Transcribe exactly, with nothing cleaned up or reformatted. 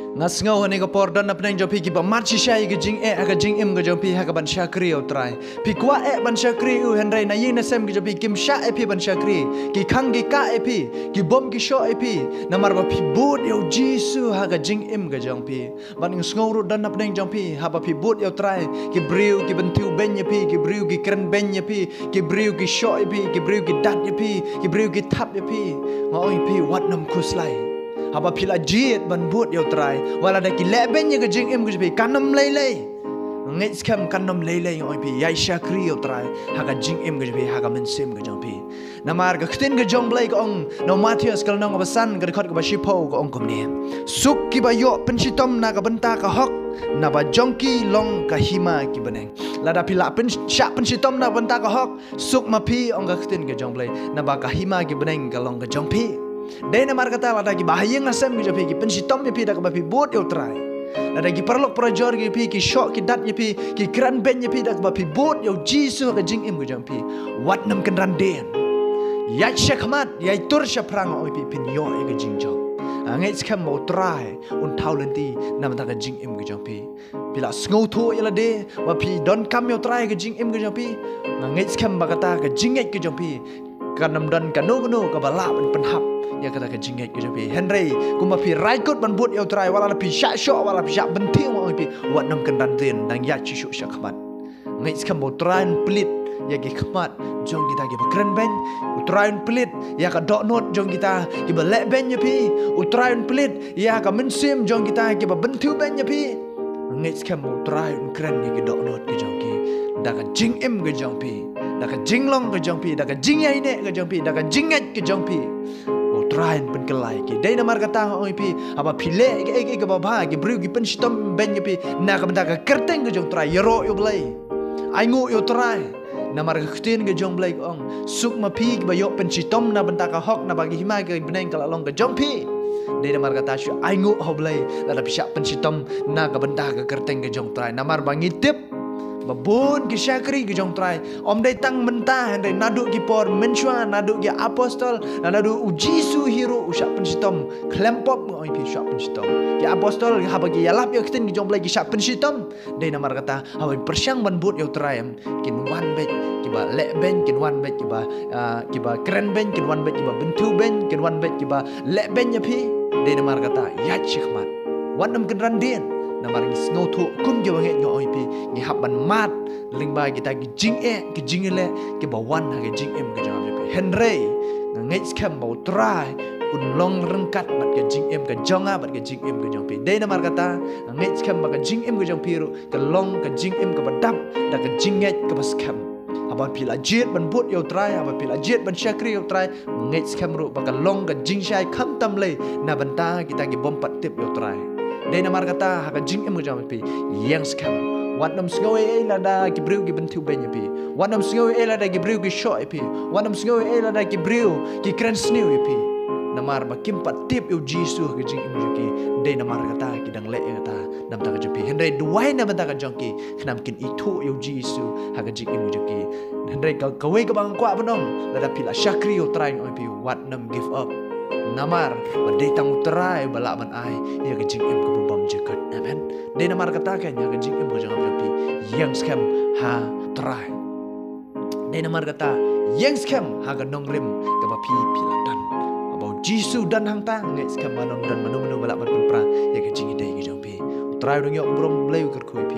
Nga sngew ha kane ka por don na pdeng jong phi kiba mad shisha ïa ka jingeh ha ka jingim ka jong phi ha kaban shakri ïa u Trai. Phi kwah eh ban shakri ïa u, hynrei na ïing na sem ka jong phi kim shah ïa phi ban shakri. Ki khang ki kah ïa phi, ki bom ki shoh ïa phi. Namar ba phi bud ïa u Jisu ha ka jingim ka jong phi. Bad nga sngew ruh don na pdeng jong phi, haba phi bud ïa u Trai, ki briew kiban thiewbeiñ ïa phi, ki briew ki krenbeiñ ïa phi, ki briew ki shoh ïa phi, ki briew ki dat ïa phi, ki briew ki thap ïa phi. Nga ong ïa phi, wat nym khuslai. Haba phi la jied ban bud ïa u Trai, wat lada ki lehbeiñ ïa ka jingim ka jong phi, kan nym lei lei. Ngeit skhem, kan nym lei lei, nga ong ïa phi, ïai shakri ïa u Trai ha ka jingim ka jong phi, ha ka mynsiem ka jong phi. Namar ka ktien ka jong u Blei ka ong, na u Mathaios ka lynnong kaba san, ka dkhot kaba shiphew, ka ong kumne: Suk kiba ïoh pynshitom na ka bynta ka hok, naba jong ki long ka hima ki bneng. Lada phi la pyn-, shah pynshitom na ka bynta ka hok, suk ma phi, ong ka ktien ka jong u Blei, naba ka hima ki bneng ka long ka jong phi. Dei namar kata lada kiba ha ïing ha sem ki jong phi ki pynshitom ïa phi da kaba phi bud ïa u Trai. Lada ki paralok parajor ki jong phi ki shoh ki dat ïa phi, ki krenbeiñ ïa phi da kaba phi bud ïa u Jisu ha ka jingim ka jong phi, wat nym kynran dien. Ïaid shakhmat, ïai tur shaphrang, nga ong ïa phi, phin ïoh ïa ka jingjop. Nga ngeit skhem ba u Trai un thaw lynti na bynta ka jingim ka jong phi. Phi la sngewthuh ïa lade ba phi donkam ïa u Trai ha ka jingim ka jong phi. Nga ngeit skhem ba kata ka jingngeit ka jong phi kan ym don kano kano kaba lah ban pynhap ïa kata ka jingngeit ka jong phi. Hynrei kumba phi rai kut ban bud ïa u Trai, wat la phi shah shoh, wat la phi shah bynthiew, nga ong ïa phi, wat nym kynran dien, dang ïaid shuh shuh shakhmat. Ngeit skhem ba u Trai un plie ïa ki khmat jong kita kiba krenbeiñ. U Trai un plie ïa ka dohnud jong kita kiba lehbeiñ ïa phi. U Trai un plie ïa ka mynsiem jong kita kiba bynthiewbeiñ ïa phi. Ngeit skhem ba u Trai un kren ïa ki dohnud ki jong ki da ka jingim ka jong phi, da ka jinglong ka jong phi, da ka jingïaineh ka jong phi, da ka jingngeit ka jong phi. U Trai un pynkylla ïa ki. Dei namar kata nga ong ïa phi, haba phi leh kaei kaei kaba bha, ki briew ki pynshitom beiñ ïa phi na ka bynta ka kyrteng ka jong u Trai, ïaroh ïa u Blei. Ainguh ïa u Trai. Namar ka ktien ka jong u Blei ka ong, suk ma phi kiba ïoh pynshitom na bynta ka hok, naba ka hima ki bneng ka la long ka jong phi. Dei namar kata shu ainguh ha u Blei lada phi shah pynshitom na ka bynta ka kyrteng ka jong u Trai. Namar ba ngi tip ba bun ki shakri ki jong u Trai, ym dei tang mynta, hynrei naduh ki por mynshuwa, naduh ki apostol, naduh u Jisu hi ruh u shah pynshitom khlem pop, nga ong ïa phi, u shah pynshitom. Ki apostol haba ki ïalap ïa ka ktien ka jong u Blei ki shah pynshitom. Dei namar kata haba pyrshang ban bud ïa u Trai, em, kin wan beit kiba lehbeiñ, kin wan beit kiba, ah, kiba krenbeiñ, kin wan beit kiba bynthiewbeiñ, kin wan beit kiba lehbeiñ ïa phi. Dei namar kata ïaid shakhmat, wat nym kynran dien. Namar ngi sngewthuh kum kiba ngeit, nga ong ïa phi, ngi hap ban mad lyngba kita ki jingeh, ki jingïaleh kiba wan ha ka jingim ka jong phi. Hynrei nga ngeit skhem ba u Trai un long ryngkat bad ka jingim ka jong nga bad ka jingim ka jong phi. Dei namar kata nga ngeit skhem ba ka jingim ka jong phi ruh ka long ka jingim kaba dap da ka jingngeit kaba skhem. Haba phi la jied ban bud ïa u Trai, haba phi la jied ban shakri ïa u Trai, ngeit skhem ruh ba ka long ka jingshai khamtam lei na bynta kita ki bym pat tip ïa u Trai. Dei namar kata ha ka jingim ka jong phi, ïeng skhem. Wat nym sngew ei ei lada ki briew ki bynthiewbeiñ ïa phi. Wat nym sngew ei ei lada ki briew ki shoh ïa phi. Wat nym sngew ei ei lada ki briew ki kren sniew ïa phi. Namar ba kim pat tip ïa u Jisu ha ka jingim ka jong ki. Dei namar kata ki dang leh ïa kata na bynta ka jong phi. Hynrei duwai na bynta ka jong ki, khnang kin ithuh ïa u Jisu ha ka jingim ka jong ki. Hynrei ka, kawei kaba nga kwah ban ong, lada phi la shakri ïa u Trai, nga ong ïa phi, wat nym give up. Namar ba dei tang u Trai ba lah ban ai ïa ka jingim kaba bymjukut. Amen. Dei namar kata keiñ ha ka jingim ka jong phi, ïeng skhem ha u Trai. Dei namar kata ïeng skhem ha ka nongrim kaba phi, phi la don. Haba u Jisu don hangta, ngeit skhem ba ym don mano mano ba lah ban pynpra ïa ka jingïadei ka jong phi. U Trai u dang ïoh burom, Blei u kyrkhu.